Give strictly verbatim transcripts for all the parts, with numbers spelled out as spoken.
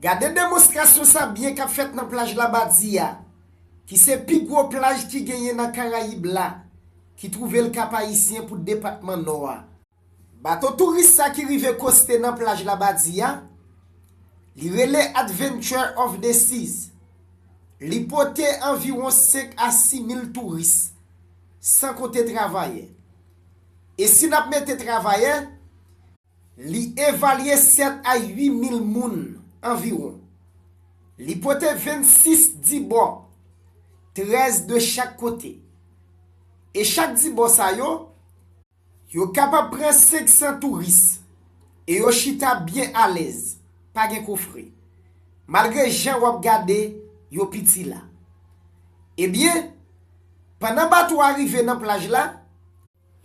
Gade demonstrasyon sa byen k ap fèt nan plaj Labadi a, ki se pi gwo plaj ki genyen nan Karayib la, ki twouve l Kap Ayisyen pou depatman Nò a. Bato touris sa ki rive koste nan plaj Labadi a, li rele Adventure of the Seas. Li pote anviwon senk a sis mil touris, san konte travayè. E si n ap mete travayè, li evalye sèt a uit mil moun anviwon. Li pote vennsis dibò, trèz de chak kote. E chak dibò sa yo, yo kapab pran senk san touris e yo chita byen alèz, pa gen kofre, malgre jan w ap gade yo piti la. Ebyen, pandan bato a rive nan plaj la,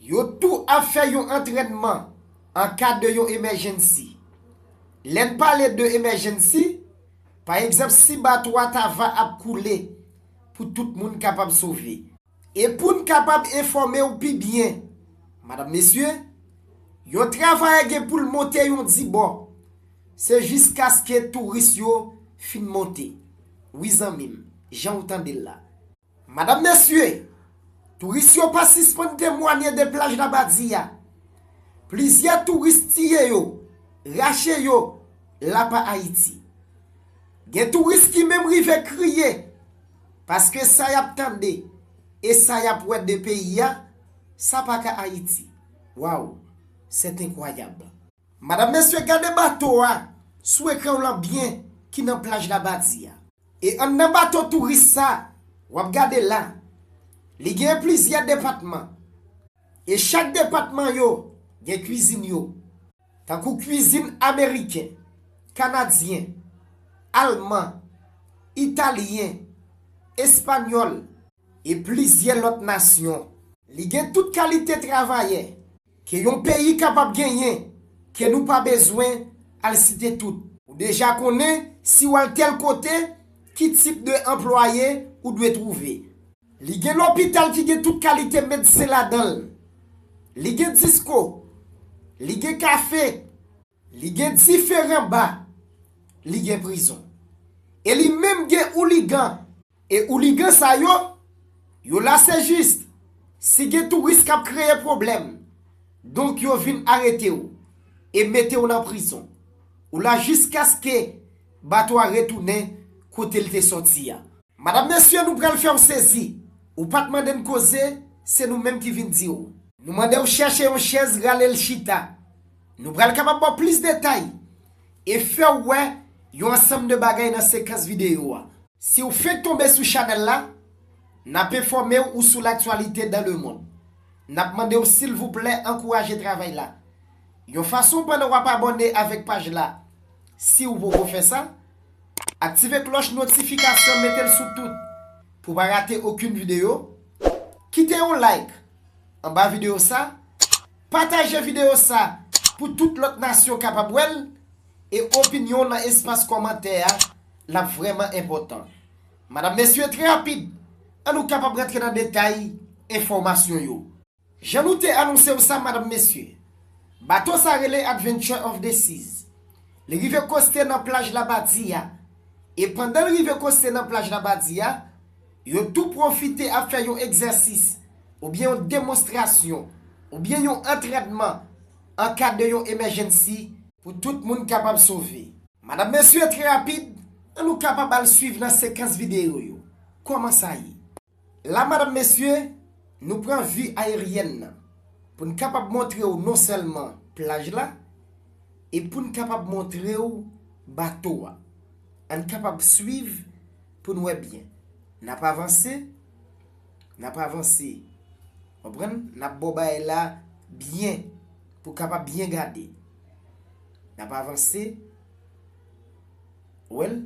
yo tou ap fè yon antrènman an ka de yon emèjennsi. Lè n pale de emèjennsi, pa egzanp, si bato a ta va ap koule pou tout moun kapab sove. E pou n kapab enfòme w pi byen, madanm, mesye, yon travayè gen pou l monte yon dibò. Se jiskaske touris yo fin monte. Wi, zanmi m, jan w tande l la. Madanm, mesye, touris yo pa sispann temwanye de plaj Labadi a. Plizyè touris tiye yo, rache yo, la pa Ayiti. Gen touris ki menm rive kriye, paske sa y ap tande e sa y ap wè de peyi a, sa pa ka Ayiti. Waw, c'est incroyable. Madanm, mesye, gade bato a sou ekran w lan byen ki nan plaj Labadi a. E anndan bato touris sa, w ap gade la, li gen plizyè depatman. E chak depatman yo gen kwizin yo, tankou kwizin ameriken, kanadyen, alman, italyen, espanyòl, e plizyè lòt nasyon. Li gen tout kalite travayè ke yon peyi kapab genyen, ke nou pa bezwen al site tout. Ou deja konnen, si w al tèl kote, ki tip de anplwaye ou dwe twouve. Li gen lopital ki gen tout kalite medsen ladan l. Li gen disko. Li gen kafe. Li gen diferan ba. Li gen prizon. E li menm gen ouligan. E ouligan sa yo, yo la se jis si gen touris k ap kreye pwoblèm. Donk, yo vin arete w e mete w nan prizon. Ou la jiskaske bato a retounen kote l te sòti a. Madanm, mesye, nou pral fè w sezi. Ou pa t mande n koze, se nou menm ki vin di w. Nou mande w chèche yon chèz, rale l chita. Nou pral kapab ba w plis detay e fè w wè yon ansanm de bagay nan sekans videyo a. Si w fenk tonbe sou chanèl la, n ap enfòme w ou sou laktyalite dans le monde. N ap mande w silvouplè ankouraje travay la yon fason pandan w ap abòne avèk paj la. Si w poko fè sa, aktive klòch notifikasyon, mete l sou tout pou w pa rate okenn videyo. Kite yon like anba videyo sa, pataje videyo sa pou tout lòt nasyon kapab wè l, e opinyon w nan espas kòmantè a, l ap vrèman enpòtan. Madanm, mesye, trè rapid, an nou kapab rantre nan detay enfòmasyon yo. Jan nou te anonse w sa, madanm, mesye, bato sa rele Adventure of the Seas. Li rive koste nan plaj Labadi a. E pandan l rive koste nan plaj Labadi a, yo tou pwofite ap fè yon egzèsis, oubyen yon demonstrasyon, oubyen yon antrènman an ka de yon emèjennsi pou tout moun kapab sove. Madanm, mesye, trè rapid, an nou kapab al swiv nan sekans videyo yo. Kòman sa ye? La, madanm, mesye, nou pran vi ayeryèn nan pou n kapab montre w non sèlman plaj la, e pou n kapab montre w bato a. Ann kapab swiv pou n wè byen. N ap avanse, n ap avanse. Konprann? N ap ba w bagay la byen pou w kapab byen gade. N ap avanse. Ou wè l?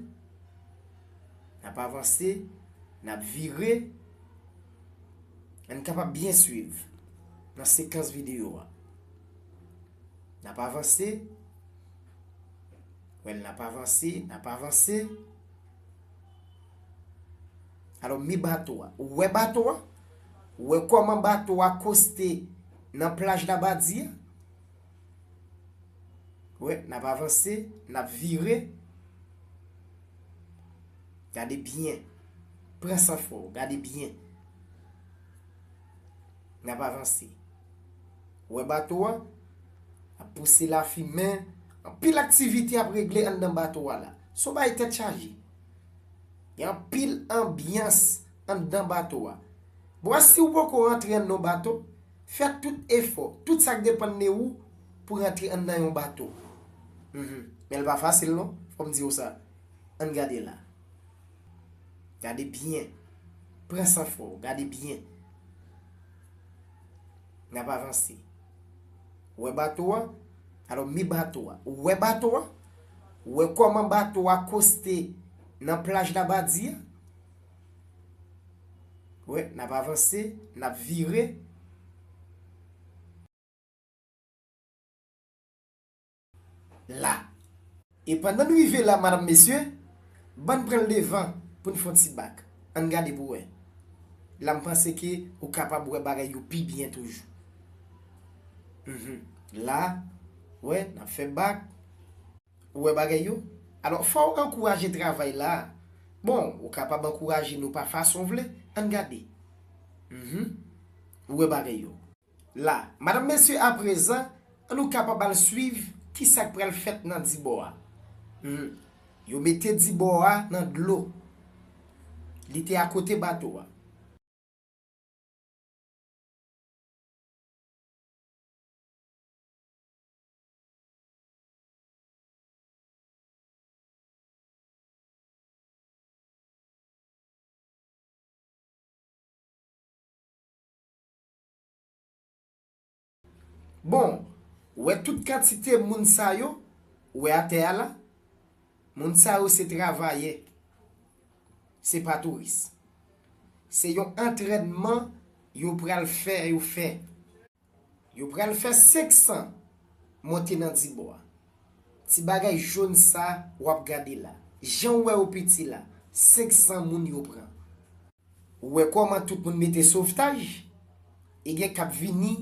N ap avanse, n ap vire. Ann kapab byen swiv nan sekans videyo a. N ap avanse. Ou wè l, n ap avanse, n ap avanse. Alò, mi bato a. Ou wè bato a? Ou wè kòman bato a koste nan plaj Labadi a? Wi, n ap avanse, n ap vire. Gade byen. Pran san fò w, gade byen. N ap avanse. Ou wè bato a? Ap pouse lafimen. Anpil aktivite ap regle anndan bato a la. Se yon bagay tèt chaje. Gen anpil anbyans anndan bato a. Bon, si w poko rantre anndan yon bato, fè tout efò, tout sa k depann de ou pou rantre anndan yon bato. Mhm. Men l pa fasil non, fò m di w sa. Ann gade la. Gade byen. Pran san fò w, gade byen. N ap avanse. Ou wè bato a? Alò, mi bato a. Ou wè bato a? Ou wè kòman bato a koste nan plaj Labadi a? Wi, n ap avanse, n ap vire. La. E pandan n rive la, madanm, mesye, bann pran l devan pou n fè yon ti bak. Ann gade pou wè. La, m panse ke ou kapab wè bagay yo pi byen toujou. Mhm. La, wè, n ap fè bak. Ou wè bagay yo? Alò, fò w ankouraje travay la. Bon, ou kapab ankouraje nou pa fason w vle. Ann gade. Mhm. Ou wè bagay yo. La, madanm, mesye, aprezan, ann nou kapab al swiv kisa k pral fèt nan dibò a. Hmm. Yo mete dibò a nan dlo. Li te akote bato a. Bon, ou wè tout kantite moun sa yo, ou wè atè a la? Moun sa yo se travayè. Se pa touris. Se yon antrènman yo pral fè yo fè. Yo pral fè senk san monte nan dibò a. Ti bagay jòn sa w ap gade la. Jan w wè yo piti la, senk san moun yo pran. Ou wè kòman tout moun mete sovtaj? E gen k ap vini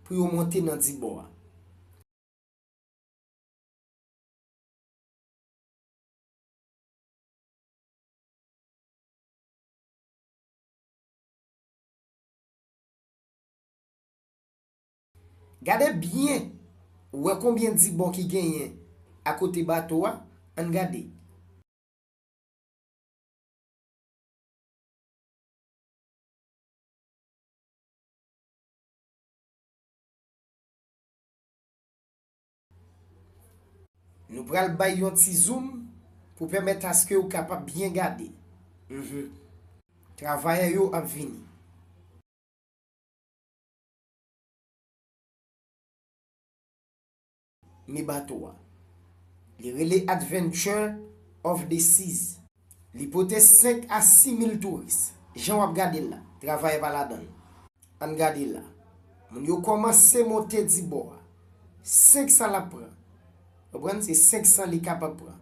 pou yo monte nan dibò a. Gade byen, ou wè konbyen dibò ki genyen akote bato a? Ann gade. Nou pral bay yon ti zoom pou pèmèt aske ou kapab byen gade. Mhm. Travayè yo ap vini. Mi bato a. Li rele Adventure of the Seas. Li pote senk a sis mil touris. Jan w ap gade l la, travayè pa ladan l. Ann gade la. Moun yo kòmanse monte dibò a. Senk san l ap pran. Konprann? Se senk san li kapab pran.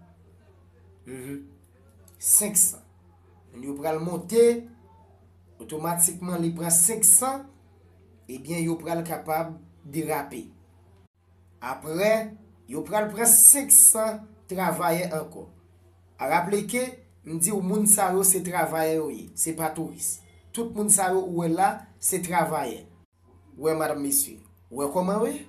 Mhm. Senk san. Moun yo pral monte, otomatikman li pran senk san, ebyen, yo pral kapab derape. Apre, yo pral pran senk san travayè ankò. A raple ke m di w moun sa yo se travayè yo ye, se pa touris. Tout moun sa yo ou wè la, se travayè. Ou wè, madanm, mesye, ou wè kòman yo ye?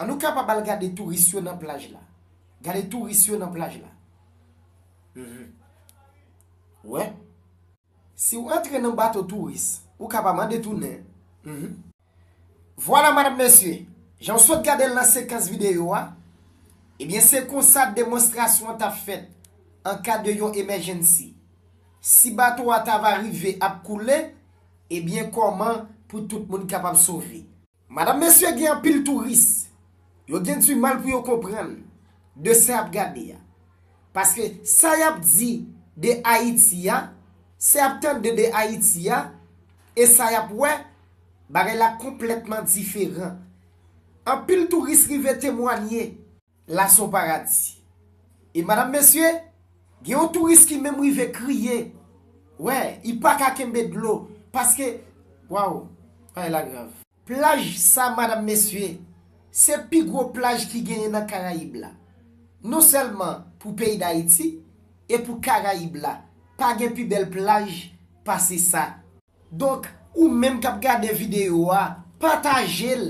An nou kapab al gade touris yo nan plaj la. Gade touris yo nan plaj la. Mhm. Wè. Si w antre nan bato touris, ou ka pa mande tounen. Mhm. Vwala, madanm, mesye, jan w sot gade l nan sekans videyo a, ebyen, se konsa demonstrasyon an t ap fèt an ka de yon emergency. Si bato a ta va rive ap koule, ebyen, kòman pou tout moun kapab sove? Madanm, mesye, gen anpil touris. Yo gen dimal pou yo konprann de sa y ap gade a. Paske sa y ap di de Ayiti a, sa y ap tande de Ayiti a, e sa y ap wè, bagay la konplètman diferan. Anpil touris rive temwanye. La se yon paradi. E madanm, mesye, gen yon touris ki menm rive kriye. Wè, li pa ka kenbe dlo, paske, waw, bagay la grav. Plaj sa, madanm, mesye, se pi gwo plaj ki genyen nan Karayib la. Non sèlman pou peyi Dayiti, e pou Karayib la, pa gen pi bèl plaj pase sa. Donk, ou menm k ap gade videyo a, pataje l.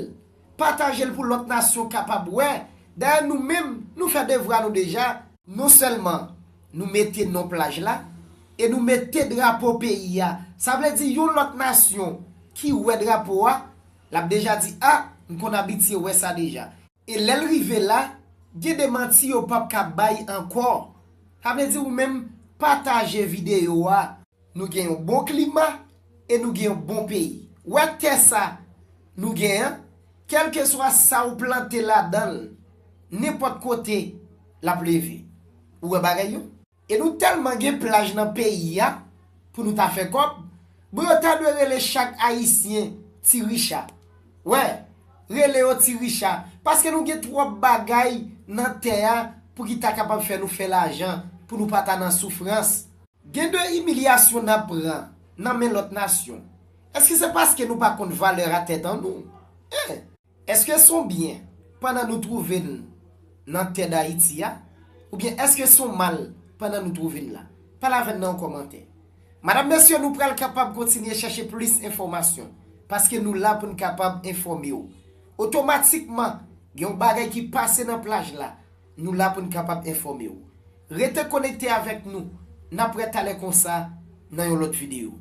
Pataje l pou lòt nasyon kapab wè. Dayè, nou menm, nou fè devwa nou deja. Non sèlman nou mete non plaj la, e nou mete drapo peyi a. Sa vle di yon lòt nasyon ki wè drapo a, l ap deja di, "A, m konn abitye wè sa deja." E lè l rive la, gen de manti yo p ap ka bay ankò. Sa vle di ou menm pataje videyo a. Nou gen yon bon klima e nou gen yon bon peyi. Wè tè sa nou gen an, kèlkeswa sa ou plante ladan l, nenpòt kote l ap leve. Ou wè bagay yo? E nou tèlman gen plaj nan peyi a pou nou ta fè kòb, bon, yo ta dwe rele chak Ayisyen Ti Richa. Wè, rele yo Ti Richa, paske nou gen twòp bagay nan tè a pou ki ta kapab fè nou fè lajan, pou nou pa ta nan soufrans. Gen de imilyasyon n ap pran nan men lòt nasyon. Èske se paske nou pa konn valè a tèt an nou? En, èske se yon byen pandan nou twouve n nan tè Dayiti a? Oubyen èske se yon mal pandan nou twouve n la? Pale avè n nan yon kòmantè. Madanm, mesye, nou pral kapab kontinye chèche plis enfòmasyon, paske nou la pou n kapab enfòme w. Otomatikman, gen yon bagay ki pase nan plaj la, nou la pou n kapab enfòme w. Rete konekte avèk nou, n ap wè talè konsa nan yon lòt videyo.